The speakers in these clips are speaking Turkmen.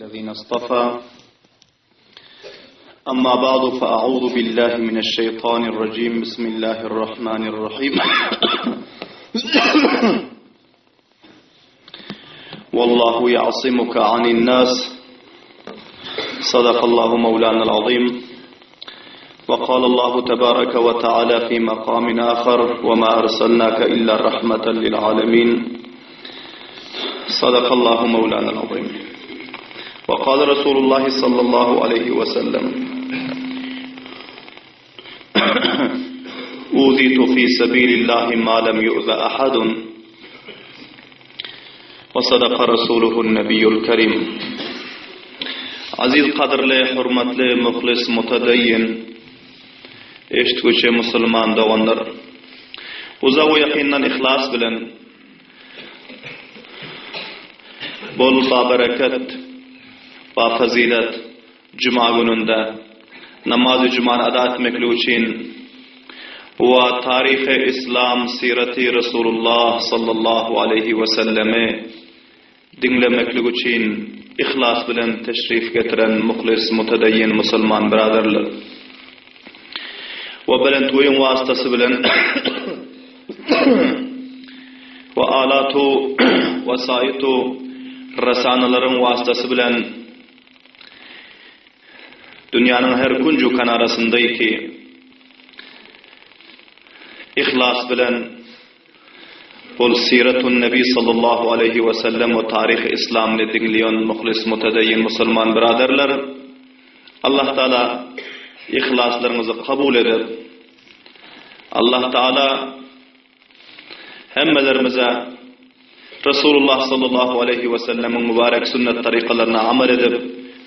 الذين اصطفى أما بعد فأعوذ بالله من الشيطان الرجيم بسم الله الرحمن الرحيم والله يعصمك عن الناس صدق الله مولانا العظيم وقال الله تبارك وتعالى في مقام آخر وما أرسلناك إلا رحمة للعالمين صدق الله مولانا العظيم وقال رسول الله صلى الله عليه وسلم أوذيت في سبيل الله ما لم يؤذ أحد وصدق رسوله النبي الكريم Aziz gadyrly, hormatly, muhlis, mutadayyin, eşitgüçi musulman doganlar. Uzak we ýakyndan yhlas bilen bol babereket, bafazilet juma gününde namazy jumany ada etmeklik üçin we taryhy islam syreti Resulullah sallallahu aleýhi we sellemi diňlemeklik üçin yhlas bilen teşrif getiren muhlis mutedeyyin musulman biraderler we belent goýuň wasytasy bilen we alatu wesaýytu rasanalaryň wasytasy bilen Dünýäniň her künju kanarasyndaky yhlas bilen ol Siratun Nebi sallallahu aleýhi we sellem we taryhy islamyny diňleýän muhlis mutedeýin musulman byraderler Allah Taala yhlaslaryňyzy kabul eder. Allah Taala Hemmelerimize Resulullah sallallahu aleýhi we sellemiň mübarek sünnet tarykalaryna amal edip,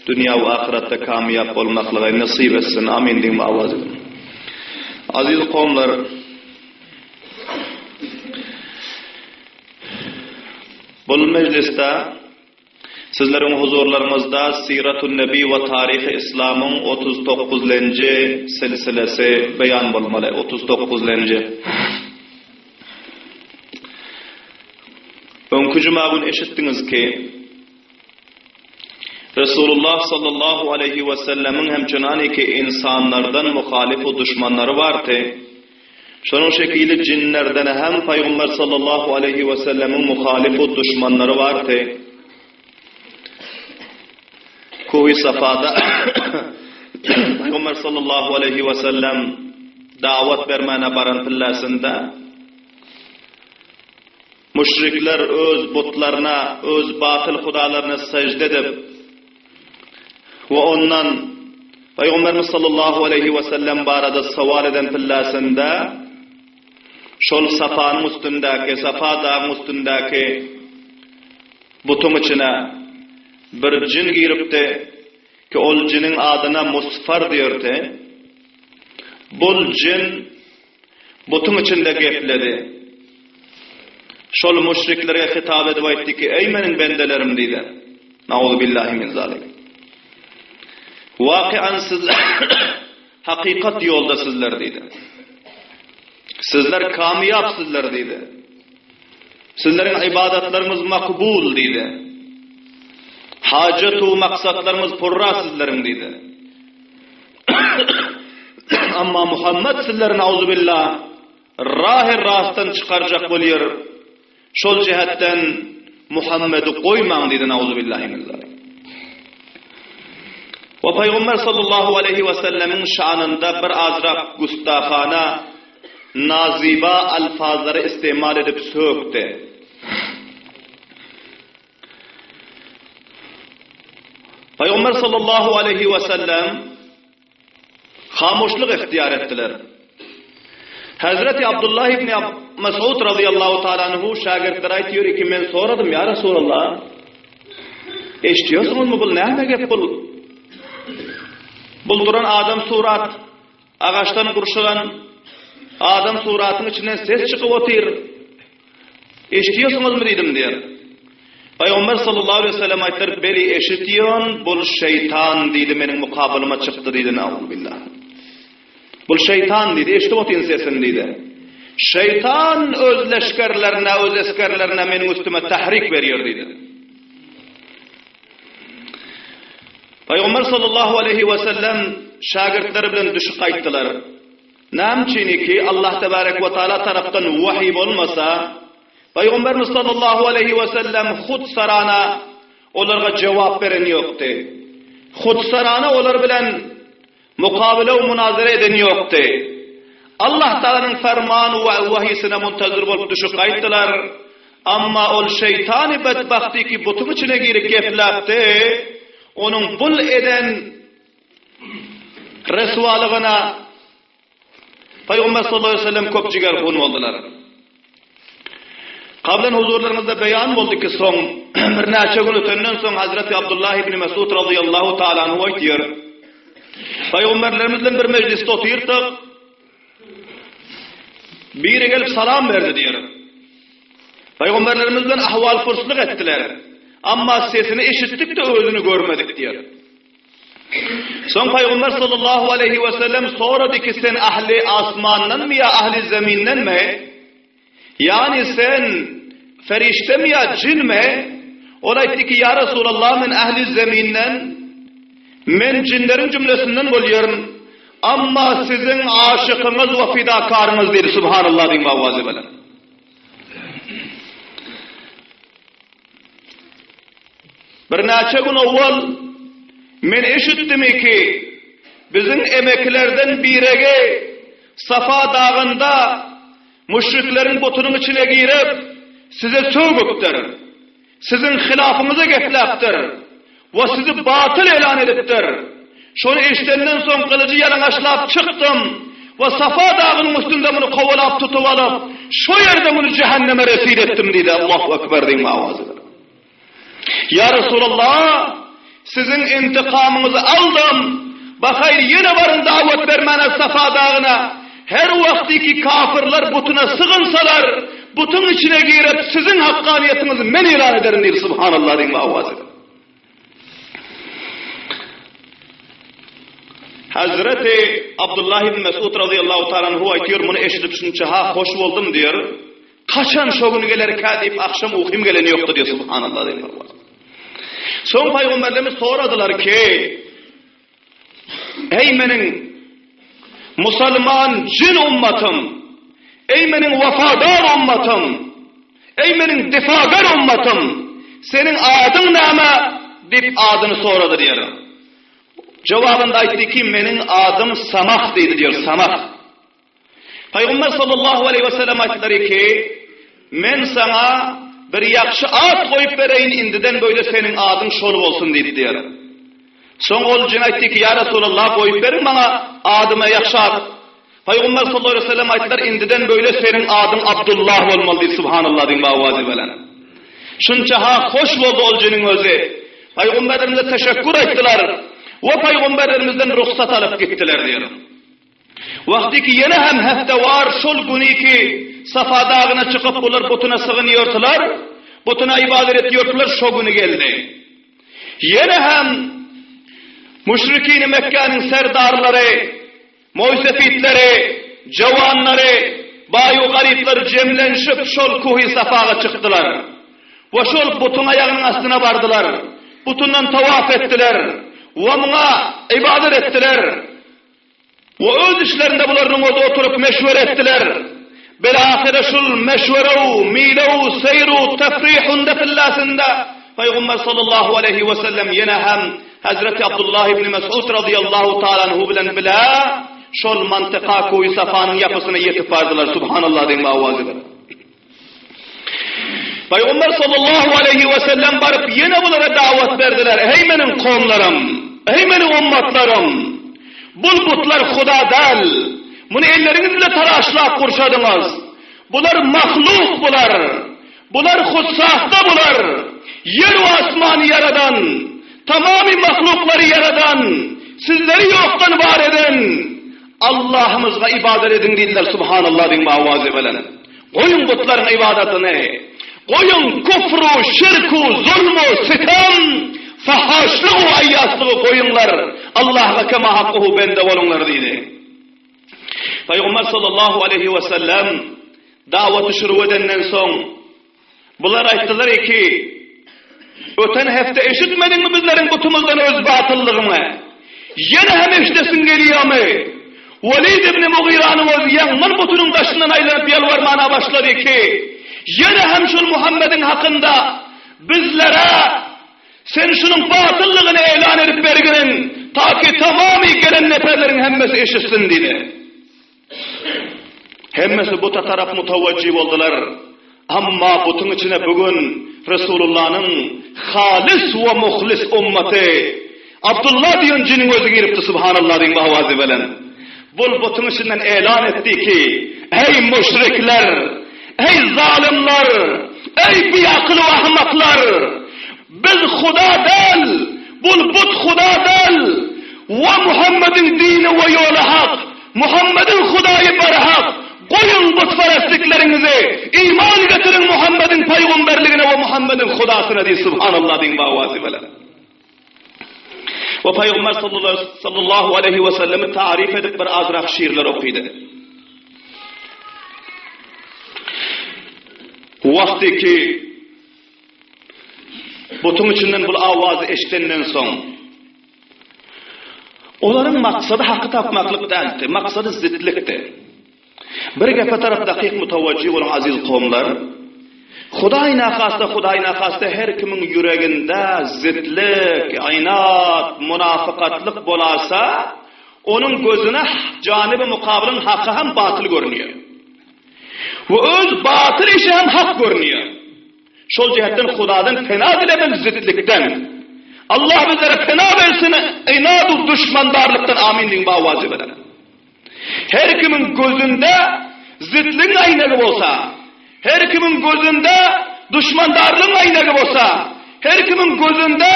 dünýä we ahyretde kamyýap bolmaklygy nesip etsin. Amin diýip awaz ediň. Aziz kowumlar, bu mejlisde Sizleriň huzurlaryňyzda Syratun Nebi we Taryhy Islamyň 39 lenji silsilesi beýan bolmaly, 39 lenji. Öňki juma gün eşitdiňiz ki, Resulullah sallallahu aleýhi we sellemiň hem çynaniki insanlardan muhalyf we duşmanlary bardy. Şonuň şekili jinlerden hem Pygamber sallallahu aleýhi we sellemiň muhalyf we duşmanlary bardy. Kuhy Safada Pygamber sallallahu aleýhi we sellem dawat bermäne baran pilläsinde müşrikler öz butlaryna, öz batyl hudalaryna sežde edip we ondan Pygamberimiz sallallahu aleýhi we sellem barada sowal eden pilläsinde şol Safanyň üstündäki, Safa dagyň üstündäki butuň içine bir jyn giripdi ki ol jynyň adyna Musfar diýerdi. Bul jyn butuň içinde gepledi. Şol müşriklere hitap edip aýtdy ki, Eý meniň bendelerim diýdi. Nauzubillahi min zalik. Wakian siz hakykat ýolda sizler diýdi. Sizler kamyýap sizler diýdi. Sizleriň ibadatlaryňyz makbul diýdi. Hajatu maksatlaryňyz purra sizleriň diýdi. Amma Muhammed sizleri nauzubillah rahy rastdan çykarjak bolýar. Şol jähetden Muhammedi goýmaň diýdi nauzubillahi min zalik. We Pygamber sallallahu aleýhi we sellemiň şanynda bir azrak gustahana naziba alfazlary istimal edip sökdi. Pygamber sallallahu aleýhi we sellem Hamuşlyk ihtiýar etdiler. Hezreti Abdullah ibn Mesud razyýallahu taala anhu şägirtlere aýtýar ki, men soradym, ýa Resulallah, eşitýärsiňizmi bul näme gep bul? Bul duran adam surat, agaçdan gurşalan adam suratyň içinden ses çykyp otyr. Eşitýärsiňizmi diýdim diýer. Pygamber sallallahu aleýhi we sellem aýtdyr, Beli eşitýän, bul şeýtan diýdi, meniň mukabylyma çykdy diýdi, nauzubbillah. Bul şeýtan diýdi, eşidip otyryn sesini diýdi. Şeýtan öz leşgerlerine, öz esgerlerine meniň üstüme tahrik berýär diýdi. Pygamber sallallahu aleýhi we sellem şägirtleri bilen düşüp gaýtdylar. Näme üçin ki Allah tebarek we taala tarapdan wahyý bolmasa, Pygamberimiz sallallahu aleýhi we sellem hut sarana olarga jogap beren ýokdy. Hut sarana olar bilen Mukabele we munazara eden ýokdy. Allah Tagalanyň ferman we wahysyna muntazir bolup düşüp gaýtdylar. Amma ol şeýtany betbagty ki butuň içine girip gepläpdi, onuň bul eden reswalygyna Pygamber sallallahu aleýhi we sellem köp jigerhun boldular. Kablan huzurlaryňyzda beýan boldy ki, soň birnäçe gün ötenden soň Hazreti Abdullah ibn Mesud razyýallahu taala anhu aýtýar. Pygamberlerimiz bilen bir mejlisde otyrdyk. Biri gelip salam berdi diýär. Pygamberlerimiz bilen ahwal purslyk etdiler. Amma sesini eşitdik-de özüni görmedik diýär. Soň Pygamber sallallahu aleýhi we sellem sorady ki sen ahli asmandanmy ýa ahli zemindenmi? Ýagny sen ferişdemi ýa jinmi? Ol aýtdy ki ýa Resulallah men ahli zeminden, men jinleriň jümlesinden bolýaryn. Amma siziň aşykyňyz we fidakaryňyz diýdi. Subhanallah diýiň owazy bilen. Birnäçe gün owal men eşitdimi ki, biziň emekilerden biregi Safa dagynda müşrikleriň butunyň içine girip, size sögüpdir, siziň hylafyňyza gepläpdir we sizi batyl elan edipdir. Şony eşidenden soň gylyjy ýalaňaçlap çykdym we Safa dagynyň üstünde muny kowalap tutup alyp, şo ýerde muny jähenneme resid etdim diýdi. Allahu Ekber diýiň owazy bilen. Ýa Resulallah, siziň intikamyňyzy aldym. Bahaýr ýene baryň dawat bermäne Safa dagyna. Her wagtyky kafirler butuna sygynsalar, butuň içine girip siziň hakganiýetiňizi men elan ederin diýdi. Subhanallah diýiň owazy bilen. Hazreti Abdullah ibn Mesud razyýallahu taala anhu aýtýar, muny eşidip şunça ha hoş boldum diýer. Haçan şo gün gelerkä diýip agşam ukym gelen ýokdy diýer subhanallah diýip. Soň pygamberlerimiz soradylar ki, Eý meniň musulman jin ummatym, eý meniň wafadar ummatym, Eý meniň difagar ummatym! Seniň adyň näme? diýip adyny sorady diýer. Jogabynda aýtdy ki, meniň adym Samah diýdi diýer, Samah. Pygamber sallallahu aleýhi we sellem aýtdylar ki, men saňa bir ýagşy at goýup bereýin, indiden beýle seniň adyň şol bolsun diýdi diýer. Soň ol jyn aýtdy ki, ýa Resulallah, goýup beriň maňa adyma ýagşy at. Pygamber sallallahu aleýhi we sellem aýtdylar, indiden beýle seniň adyň Abdullah bolmaly diýdi, subhanallah diýiň owazy bilen. Şunça ha hoş boldy ol jynyň özi. Pygamberlerimize teşekkür aýtdylar we pygamberlerimizden rugsat alyp gitdiler diýer. Wagty ki ýene hem hepde bar şol güni ki Safa dagyna çykyp bular butuna sygynýardylar, butuna ybadat etýärdiler şo güni geldi. Ýene hem müşrikini Mekgäniň serdarlary Moýsefitleri, jawanlary, baý-u-garyplary jemlenişip şol kuhy Safaga çykdylar we şol butuň aýagynyň astyna bardylar. Butundan tawaf etdiler we muňa ybadat etdiler. We öz içlerinde bularynyň özi oturyp meşwere etdiler. Bilahyra şul meşwere-u, mile-u, seýr-u, tefrihunda fillasynda Pygamber sallallahu aleýhi we sellem ýene hem Hazreti Abdullah ibn Mesud razyýallahu taala anhu bilen bile şol mantyka Kuýy Safanyň ýapysyna ýetip bardylar. Subhanallah diýiň owazy bilen. Pygamber sallallahu aleýhi we sellem baryp ýene bulara dawat berdiler. Eý meniň kowumlarym! Eý meniň ummatlarym! Bul butlar Huda däl. Muny elleriňiz bile taraşlap gurşadyňyz. Bular mahluk bular. Bular hussahda bular. Ýer we asmany ýaradan, tamamy mahluklary ýaradan, sizleri ýokdan bar eden Allahymyzga ybadat ediň diýdiler Subhanallah diýiň owazy bilen. Goýuň butlaryň ybadatyny. Goýuň kufru, şirku, zulmu, sitem, fahaşlygy aýýaslygy goýuňlar. Allahga kema hakkuhu bende boluňlar diýdi. Pygamber sallallahu aleýhi we sellem dawaty şuru edenden soň bular aýtdylar ki. Öten hepde eşitmediňmi bizleriň butumyzdan öz batyllygyňy? Ýene hem eşidesiň gelýärmi? Welid ibn Mugyranyň özi ýaňman butunyň daşyndan aýlanyp ýalbarmana başlady ki, Ýene hem şul Muhammediň hakynda bizlere sen şunuň batyllygyny eýlan edip bergin, ta ki tamamy gelen neperleriň hemmesi eşitsin diýdi. Hemmesi buta tarap mutawajjih boldular. Amma butuň içine bu gün Resulullanyň halys we muhlis ummaty Abdullah diýen jiniň özi giripdi subhanallah diýiň bu owazy bilen. Bul butuň içinden elan etdi ki, Eý müşrikler! Eý zalymlar! Eý biakyl we ahmaklar! Biz Huda däl! Bul but Huda däl! We Muhammediň dini we ýoly hak! Muhammediň Hudaýy barhak! Goýuň butperestlikleriňizi, iman getiriň Muhammediň paýgomberligine we Muhammediň Hudasyna diý Subhanallah diýiň bu owazy bilen. We Paýgamber sallallahu aleýhi we sellemi taryf edip bir azrak şiirler okydy. Wagty ki butuň içinden bul awazy eşidenden soň Olaryň maksady haky tapmaklyk däldi, maksady zitlikdi. Bir gepe tarap dakyk mutawajjih boluň aziz kowumlar. Hudaý nahasta, Hudaý nahasta her kimiň ýüreginde zitlik, ynat, munafykatlyk bolasa, onuň gözüne janyby mukabylyň haky hem batyl görünýär. We öz batyl işi hem hak görünýär. Şol jähetden Hudadan pena dilemeli zitlikden. Allah bizlere pena bersin ynad-u duşmandarlykdan amin diýiň bawajy bilen. Her kimiň gözünde zitligiň aýnagy bolsa, her kimiň gözünde duşmandarlygyň aýnagy bolsa, her kimiň gözünde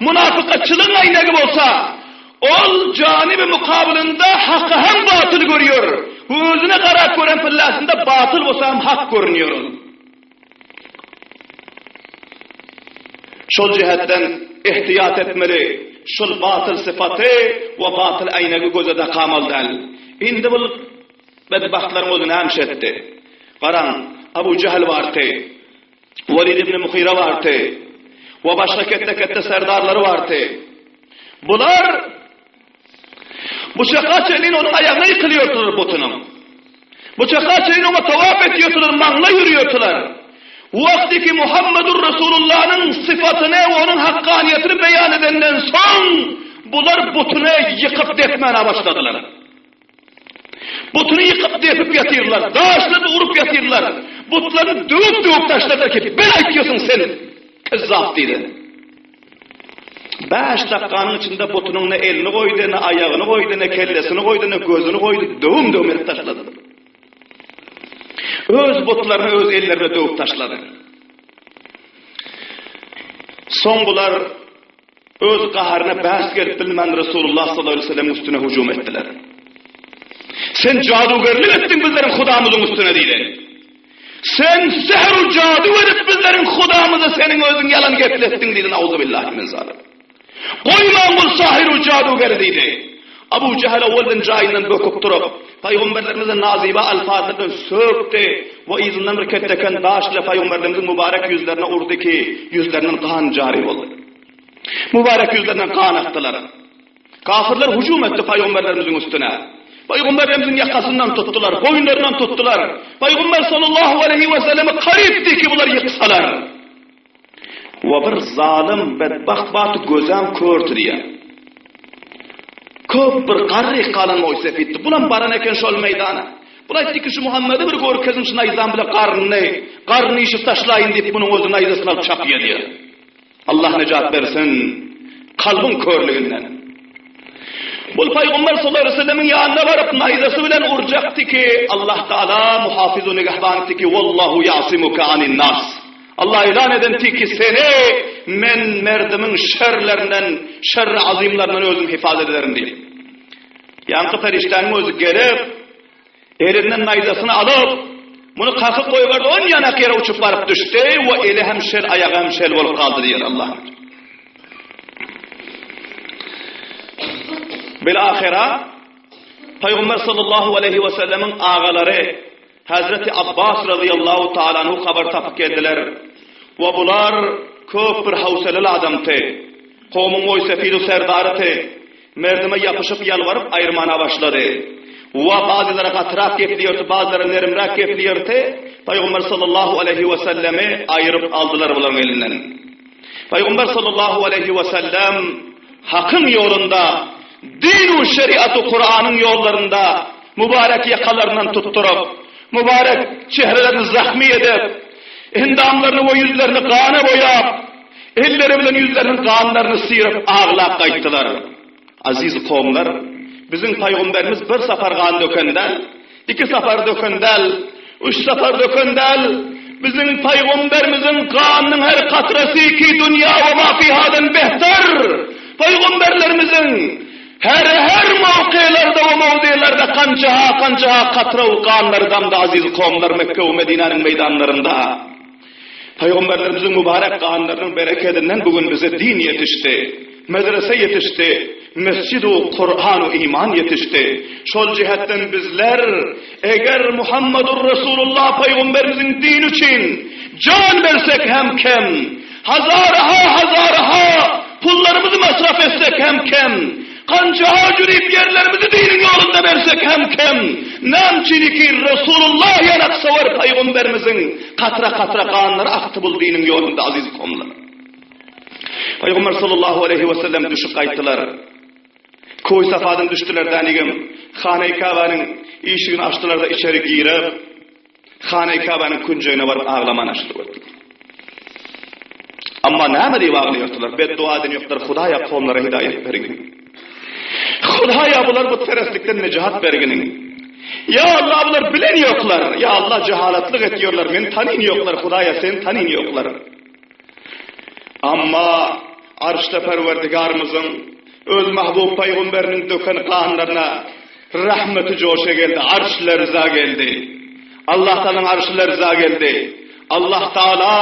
munafykatçylygyň aýnagy bolsa, ol janyby mukabylynda haky hem batyl görýär. Özüne garap gören pillasynda batyl bolsa hem hak görünýär ol. Şol jähetden ihtiýat etmeli, şol batyl sypaty we batyl äýnegi göze dakamaly däl. Indi bul bedbagtlaryň özi nämiş etdi? Garaň, Abu Jähl bardy, Welid ibn Muhyra bardy we başga ketde-ketde serdarlary bardy. Bular Bu çaka çenli onuň aýagyna ýykylýardylar butunyň. Bu çaka çenli oňa tawaf etýärdiler, maňlaý ýürýärdiler. Wagty ki Muhammedur Resulullanyň sypatyny we onuň hakkaniýetini beýan edenden soň, bular butuny ýykyp depmäne başladylar. Butuny ýykyp depip ýatyrlar, daşlaryny urup ýatyrlar. Butlaryny döwüp-döwüp taşladylar ki, bir aýtýarsyň sen, kezzap diýdi. Bäş dakganyň içinde butunyň ne elini goýdy, ne aýagyny goýdy, ne kellesini goýdy, ne gözüni goýdy, döwüm-döwüm edip taşlady. Öz butlaryny öz ellerine döwüp taşlady. Soň bular öz gaharyna bäs gelip bilmän Resulullah sallallahu aleyhi ve sellemiň üstüne hüjüm etdiler. Sen jadugerlik etdiň bizleriň Hudamyzyň üstüne diýdi. Sen sehr-u jadu edip bizleriň Hudamyzy seniň özüň ýalan gepletdiň diýdi. Nauzubillahi min zalik. Goýmaň bul sahyr-u jadugeri diýdi. Abu Jähil owaldan jaýyndan böküp turup, pygamberlerimize nazyba alfazlar bilen sökdi we yzyndan bir ketdeken daş ile pygamberlerimiziň mübarek ýüzlerine urdy ki, ýüzlerinden gan jary boldy. Mübarek ýüzlerinden gan akdylar. Kafirler hüjüm etdi pygamberlerimiziň üstüne. Pygamberlerimiziň ýakasyndan tutdular, boýunlaryndan tutdular. Pygamber sallallahu aleýhi we selleme garypdy ki bular ýyksalar. We bir zalym bedbagt bardy gözem kördi diýýär. Köp bir garry galan moýsefitdi. Bulam baran eken şol meýdana. Bul aýtdy ki şu Muhammedi bir görkezin şu naýzam bile garnyny, garnyny işip taşlaýyn diýip munuň özü naýzasyny alyp çapýar diýýär. Allah nejat bersin kalbyň körlüginden. Bul Pygamber sallallahu aleyhi ve sellemiň ýanyna baryp naýzasy bilen urjakdy ki Allah Taala muhafizu nigahban etdi ki wallahu yasimuka anin nas. Allah ilan eden ki seni men merdimiň şerlerinden, şerri azymlaryndan özüm hifaz ederin diýip. Ýaňky perişdäniň özi gelip Elinden naýzasyny alyp, muny kakyp goýberdi, on ýanak ýere uçup baryp düşdi we eli hem şel, aýagy hem şel bolup galdy diýýär Allah. Bil-ahyra Pygamber sallallahu aleýhi we sellemiň agalary Hazreti Abbas razyýallahu taala anhu habar tapyp geldiler. We bular. köp bir howsalaly adamdy. Kowumyň moýsefidi serdarydy. Merdime ýapyşyp ýalbaryp aýyrmana başlady. Wa bazylary gatyrak gepleýärdi, bazylary nerimräk gepleýärdi. Pygamber sallallahu aleýhi we sellemi aýyryp aldylar bularyň elinden. Pygamber sallallahu aleýhi we sellem Hakyň ýolunda, din-u şeriat-u Kuranyň ýollarynda mübarek ýakalaryndan tutduryp, mübarek çehrelerini zahmy edip, endamlaryny we ýüzlerini gana boýap, elleri bilen ýüzleriniň ganlaryny syryp aglap gaýtdylar. Aziz kowumlar, biziň pygamberimiz bir sapar gan döken däl, Iki sapar döken däl, üç sapar döken däl, biziň pygamberimiziň ganynyň her katrasy ki dünýä we ma fihadan behter. Pygamberlerimiziň her her mowkelerde we mowzilerde kançaha kançaha katra we ganlary damdy aziz kowumlar Mekge we Medinäniň meýdanlarynda. Pygamberlerimiziň mübarek ganlarynyň berekedinden bu gün bize din ýetişdi, medrese ýetişdi, mesjid-u Kuran-u iman ýetişdi. Şol jihetden bizler eger Muhammedur Resulullah pygamberimiziň dini üçin jan bersek hem kem, hazaraha hazaraha pullarymyzy masraf etsek hem kem, Kança jürip ýerlerimizi diniň ýolunda bersek hem kem. Näme üçiniki Resulullah ýanak sowar paýgamberimiziň katra-katra ganlary akdy bul diniň ýolunda aziz komlar. Paýgamber sallallahu aleýhi we sellem düşüp gaýtdylar. Koý Safadan düşdüler dänigem Hanaý Kabanyň işigini açdylar-da içeri girip Hanaý Kabanyň künjegine baryp aglaman açdylar. Amma näme diýip aglaýardylar? Beddua eden ýoklar, Hudaýa kowumlara hidaýat bergin. Hudaýa bular butperestlikden nejat berginiň. Ýa Allah bular bilen ýoklar. Ýa Allah jehalatlyk etýärler, meni tanyn ýoklar, Hudaýa seni tanyn ýoklar. Amma Arşda Perwerdigarymyzyň öz mahbub pygamberiniň döken ganlaryna rahmeti joşa geldi, arş lerza geldi. Allah Taalanyň arşy lerza geldi. Allah Taala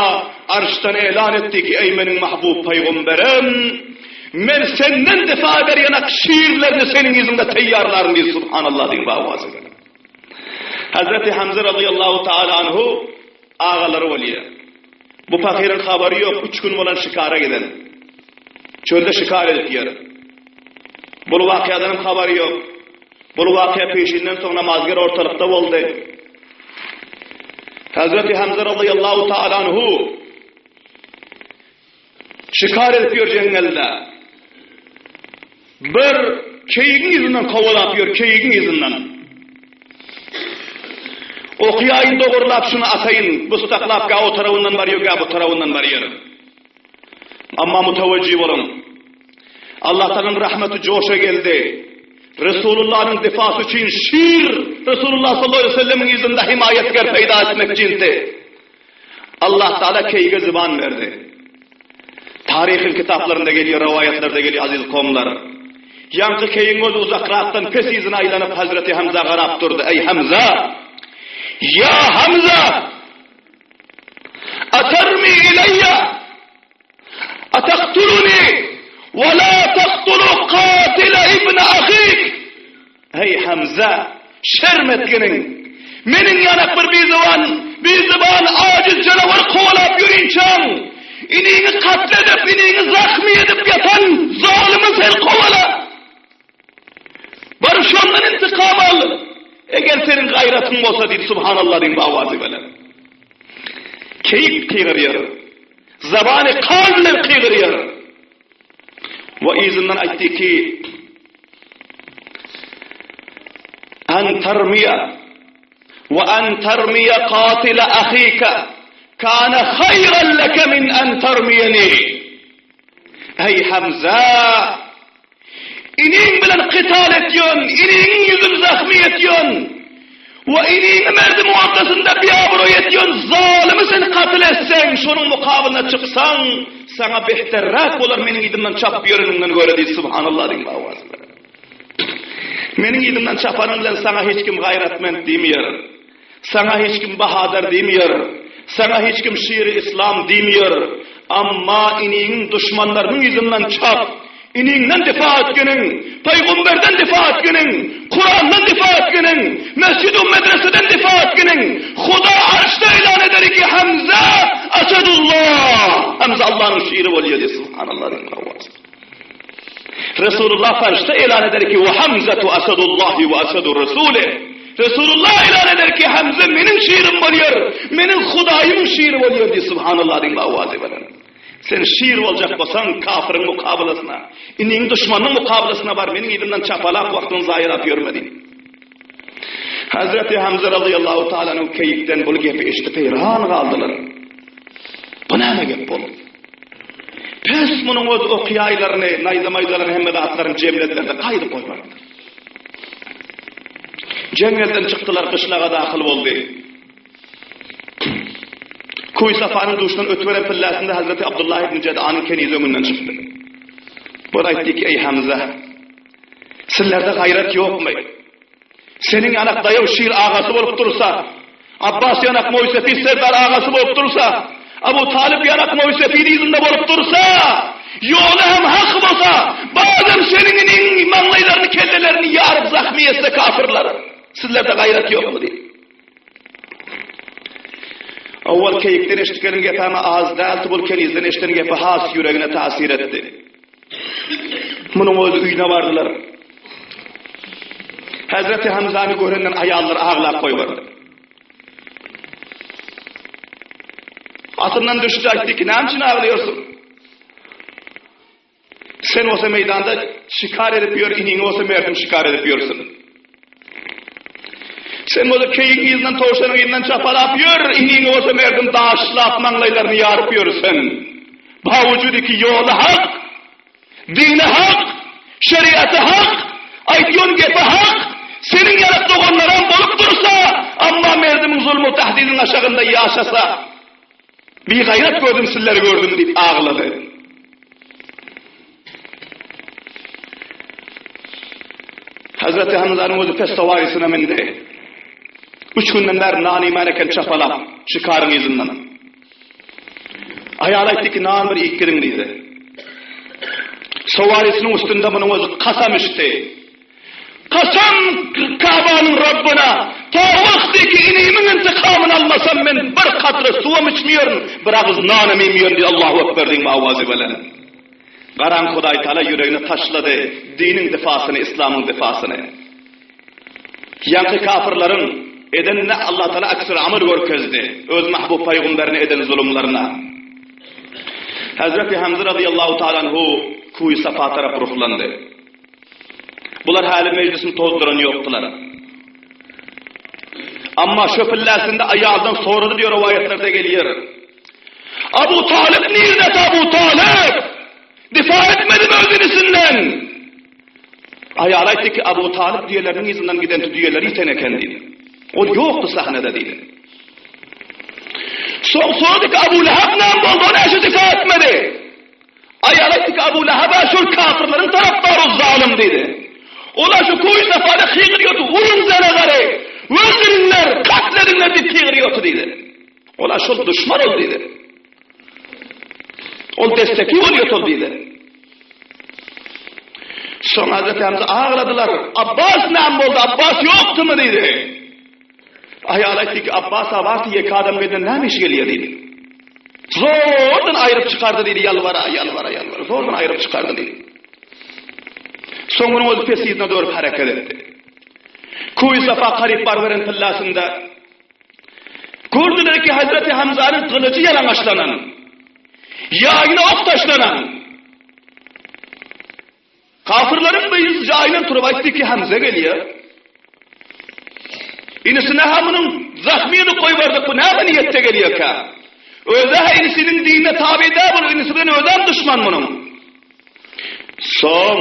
arşdan elan etdi ki, eý meniň mahbub pygamberim, men senden difa eder ýanak şirlerini seniň yzyňda teýýarlaryn diýdi, subhanallah diýip awazy geldi. Hazreti Hamza radiyallahu taala anhu Agalary bolýar. Bu pahyryň habary ýok, üç gün bolan şikara giden. Çölde şikar edip ýör. Bul wakyýadanam habary ýok. Bul wakyýa peşinden soň namazger ortalykda boldy. Hazreti Hamza razyýallahu taala anhu Şikar edip ýör jeňňelde. Bir keýigiň yzyndan kowalap ýör, keýigiň yzyndan. Okýaýyn dogurlap şuny ataýyn, bustaklap gä o tarabyndan barýar, gä bu tarabyndan barýar. Amma mutawajjih boluň. Allah Taalanyň rahmeti joşa geldi. Resulullahnyň difasy üçin şir Resulullah sallallahu aleyhi ve sellemiň yzynda himaýetger peýda etmek cinti. Allah Taala keýige zyban berdi. Taryhyň kitaplarynda gelýär, rowaýatlarda gelýär aziz kowumlar. Ýaňky keýigiň özi uzakrakdan pes yzyna aýlanyp Hazreti Hamza garap durdy. Eý Hamza! Ýa Hamza! Atarmi ileýýe? Ataktuluni we la taktulu katile ibn ahik? Eý, Hamza, şerm etginiň! Meniň ýanak bir bizyban, bizyban ajiz janawar kowalap ýörinçäň, iniňi katl edip, iniňi zahmy edip ýatan zalymy sen kowala! Bar şondan intikam al! Eger seniň gaýratyň bolsa diýdi, subhanallah diýip awazy bilen. Keýik kygyrýar. Zabany kal bilen kygyrýar. We yzyndan aýtdy ki, An tarmiýa we an tarmiýa katila ahika kana haýran leke min an tarmiýani. Eý Hamza! Iniň bilen kytal etýän, iniňiň ýüzüni zahmy etýän we iniňi merdim ortasynda biabraý etýän zalymy sen katyl etseň, şonuň mukabylyna çyksaň, saňa behterräk bolar meniň yzymdan çapyp ýöreniňden göre diýdi, subhanallah diýip awaz bilen. Meniň yzymdan çapanyň bilen saňa hiç kim gaýratment diýmeýär. Saňa hiç kim bahadyr diýmeýär. Saňa hiç kim şiri yslam diýmeýär. Amma iniňiň duşmanlarynyň yzyndan çap. Iniňden difa etgeniň, Pygamberden difa etgeniň, Kurandan difa etgeniň, mesjid-u medreseden difa etgeniň, Huda arşda eýlan eder ki Hamza Asadullah. Hamza Allanyň şiri bolýar diýip, subhanallah diýip owaz. Resulullah farşda eýlan eder ki we Hamzatu Asadullahi we Asadu Rasulih. Resulullah eýlan eder ki Hamza meniň şirim bolýar, meniň Hudaýymyň şiri bolýar diýip, subhanallah diýip owaz beren. Sen şir boljak bolsaň, kafyryň mukabalasyna, iniň duşmanyň mukabalasyna bar, meniň yzymdan çapalap wagtyňy zaýalap ýörme diýdi. Hazreti Hamza razyýallahu taala anhu keýikden bul gepi eşidip heýran galdylar. Bu näme gep boldy? Pes munuň öz ok-ýaýlaryny, naýza-maýzalaryny hemme zatlaryny jemlediler-de gaýdyp goýberdiler. Jeňňelden çykdylar, gyşlaga dahyl boldy. Kuý Safanyň duşundan ötüberen pilläsinde Hazreti Abdullah ibn Jedanyň kenizi öňünden çykdy. Bol aýtdy ki, eý Hamza, sizlerde gaýrat ýokmy? Seniň ýanak daýaw şir agasy bolup dursa, Abbas ýanak Moýsefi serdar agasy bolup dursa, Abu Talyp ýanak Moýsefini yzynda bolup dursa, ýoly hem hak bolsa, bazam seniň iniň maňlaýlaryny, kellelerini ýaryp zahmy etse kafirler. Sizlerde gaýrat ýokmy diýdi. Owal keýikden eşitgeniň gepäme az däldi, bul kenizden eşiden gepi has ýüregine täsir etdi. Munuň özi öýüne bardylar. Hazreti Hamzany görenden aýallar aglap goýberdi. Atyndan düşdi aýtdy ki, näme üçin aglaýarsyň? Sen bolsa meýdanda şikar edip ýör, iniňi bolsa merdim şikar edip ýörsün. Sen bolsa keýigiň yzyndan, towşanyň yzyndan çapalap ýör, iniňi bolsa merdim daşlap, maňlaýlaryny ýaryp ýörsün. Bawujudi ki ýoly hak, dini hak, şeriaty hak, aýdýan gepi hak, seniň ýaly doganlaram bolup dursa, amma merdimiň zulmy tahdidiniň aşagynda ýaşasa, Bigaýrat gördüm sizleri gördüm diýip aglady. Hazreti Hamzanyň özi pes sowarysyna mindi. Üç günden bäri nan iýmän eken çapalap, şikaryň yzyndan. Aýal aýtdy ki, nan bir iýip gidiň diýdi. Sowarysynyň üstünde munuň özi kasam içdi. Kasam Kabanyň Rabbına, ta wagty ki inimiň intikamyny almasam men bir katra suwam içmeýerin, bir agyz nanam iýmeýerin diýdi Allahu Ekber diýip awazy bilen. Garaň Hudaý Taala ýüregine taşlady diniň difasyny, islamyň difasyny. Ýaňky kafirleriň edenine Allah Taala aksül amal görkezdi, öz mahbub paýgamberine eden zulumlaryna. Hazreti Hamza radiyallahu taala anhu Kuý Safa tarap ruhlandy. Bular häli mejlisini tozduran ýokdular. Amma şo pilläsinde aýaldan sorady diýip rowaýatlarda gelýär. Abu Talyp nirde Abu Talyp? Difa etmedi öz inisinden. Aýal aýtdy ki, Abu Talyp düýeleriniň yzyndan giden düýeleri ýiten eken diýdi. Ol ýokdy sahnada diýdi. Soň sorady ki, Abu Lahab näme boldy? O näçe difa etmedi? Aýal aýtdy ki, Abu Lahab-a şol kafirleriň tarapdary zalym diýdi. Olar şu Kuý Safada kygyrýardy, uruň zenagary, öldüriňler, katl ediňler diýip kygyrýardy diýdi. Olar şol duşman ol diýdi. Ol desteki bolýar ol diýdi. Soň Hazreti Hamza agladylar. Abbas näme boldy? Abbas ýokdumy diýdi. Aýal aýtdy ki, Abbas Abbas ýeke adam gelende näme iş gelýär diýdi. Zordan aýryp çykardy diýdi, ýalbara, ýalbara, ýalbara. Zordan aýryp çykardy diýdi. Soň munuň özi pes yzyna dörüp hereket etdi. Kuý Safa garyp barberen tyllasynda gördüler ki Hazreti Hamzanyň gylyjy ýalaňaçlanan, ýaýyna ok taşlanan. Kafirleriň birisi jaýyndan turup aýtdy ki, Hamza gelýär. Inisine-hä munuň zahmy edip goýberdik, bu näme niýetde gelýärkä? Özi-hä inisiniň dinine tabi däl, bul inisi bilen özem duşman munuň. Soň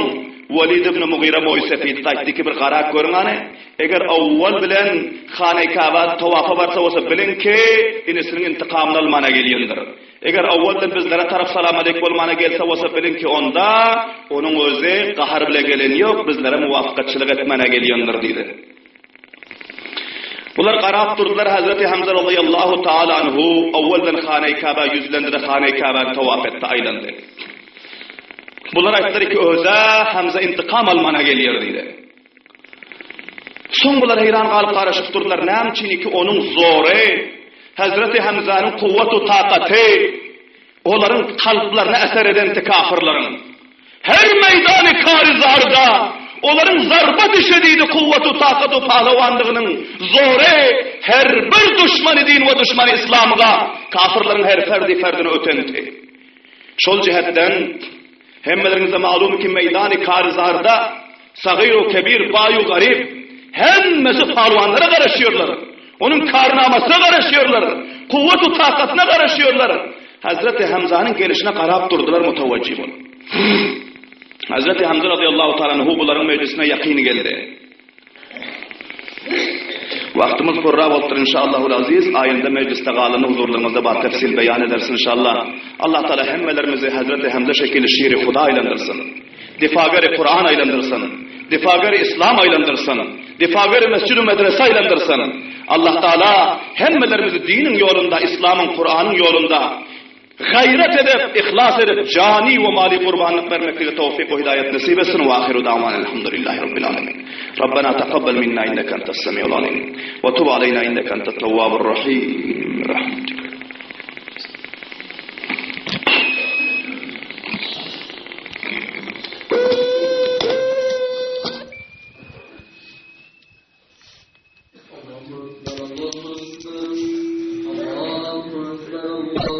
Walid ibn Mugyra Moýsefit aýtdy ki, bir garap görüň hany, eger owwal bilen Hany Kaba tawafa barsa bolsa biliň ki, inisiniň intikamyny almana gelýändir. Eger owaldan bizlere tarap salam-aleýk bolmana gelse bolsa biliň ki onda onuň özi gahar bile gelen ýok, bizlere muwafykatçylyk etmäne gelýändir diýdi. Bular garap durdular Hazreti Hamza razyýallahu taala anhu owaldan Hane-i Kaba ýüzlendi-de Hane-i Kabany tawaf etdi, aýlandy. Bular aýtdylar ki, özä Hamza intikam almana gelýär diýdi. Soň bular heýran galyp garaşyp durdular, näme üçin ki onuň zory, Hezreti Hamzanyň kuwwatu takaty olaryň kalplaryna eser edenti kafirleriň. Her meýdany kary-zarda olaryň zarba düşedidi kuwwatu takatu pahlewanlygynyň zory her bir duşmany din we duşmany islamga kafirleriň her ferdi ferdine ötenti. Şol jähetden hemmeleriňize malum ki meýdany kary-zarda sagyr-u kebir, baý-u garyp hemmesi palwanlara garaşýarlar. Onuň karnamasyna garaşýarlar, kuwwat-u takatyna garaşýarlar. Hazreti Hamzanyň gelişine garap durdular mutawajjy bolup. Hazreti Hamza razyýallahu taala anhu bularyň mejlisine ýakyn geldi. Wagtymyz purra bolupdyr inşallahul aziz, aýynda mejlisde galany huzurlaryňyzda bar tefsil beýan ederis inşallah. Allah Taala hemmelerimizi Hazreti Hamza şekili şiri Huda aýlandyrsyn. Difageri Kuran aýlandyrsyn. Difageri Islam aýlandyrsyn. Difageri mesjid-u medrese aýlandyrsyn. Allah Taala hemmelerimizi diniň ýolunda, Islamyň, Kuranyň ýolunda gaýrat edip, yhlas edip, jany we maly gurbanlyk bermeklige towfyk we hidaýat nesip etsin. Wa ahiru da'wana elhamdülillahi rabbil alamin. Rabbena takabbal minna inneke entes semiul alim. Wa tub aleyna inneke entet tawwabur rahim. Rahmetik.